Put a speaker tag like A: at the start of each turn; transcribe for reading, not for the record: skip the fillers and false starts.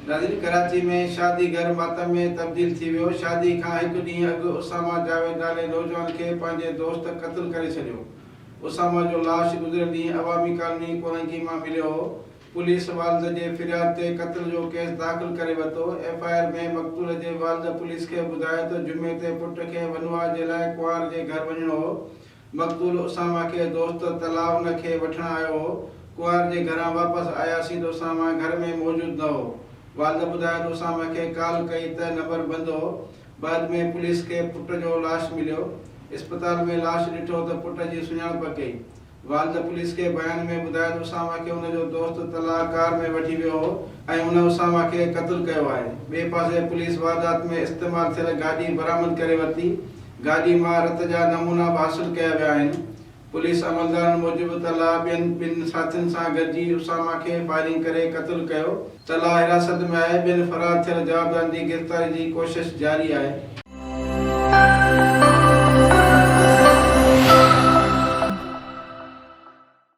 A: ناظرين ڪراچي ۾ شادي گهر ماتم ۾ تبديل ٿي ويو، شادي کان هڪ ڏينهن اڳ اسامه جاويد نالي نوجوان کي پنهنجي دوست قتل ڪري ڇڏيو. اسامه جو لاش گذريل ڏينهن عوامي ڪالوني ڪورنگي مان مليو هو. پوليس والد جي فرياد تي قتل جو ڪيس داخل ڪري ورتو. ايف I R ۾ مقتول جي والد پوليس کي ٻڌايو ته جمعي تي پٽ کي ونواهه جي لاء ڪنوار جي گهر وڃڻو هو. مقتول اسامه کي دوست طلحه ان کي وٺڻ آيو هو. ڪنوار جي گهران واپس آياسين ته اسامه گهر ۾ موجود نه هو. والد ٻڌايو ته اسامه کي ڪال ڪئي ته نمبر بند هو. بعد ۾ پوليس کي پٽ جو لاش مليو. اسپتال ۾ لاش ڏٺو ته پٽ جي سڃاڻپ ڪئي. والد پوليس کي بيان ۾ ٻڌايو ته اسامه کي ان جو دوست طلحه ڪار ۾ وٺي ويو هو ۽ ان اسامه کي قتل ڪيو آهي. ٻئي پاسي پوليس واردات ۾ استعمال ٿيل گاڏي برآمد ڪري ورتي. گاڏي مان رت جا نمونا به حاصل ڪيا ويا آهن. پوليس عملدارن موجب طلحه ٻين ٻن ساٿين سان گڏجي اسامه کي فائرنگ ڪري قتل ڪيو. طلحه حراست ۾ آهي، ٻين فرار ٿيل جوابدارن جي گرفتاري جي ڪوشش جاري آهي.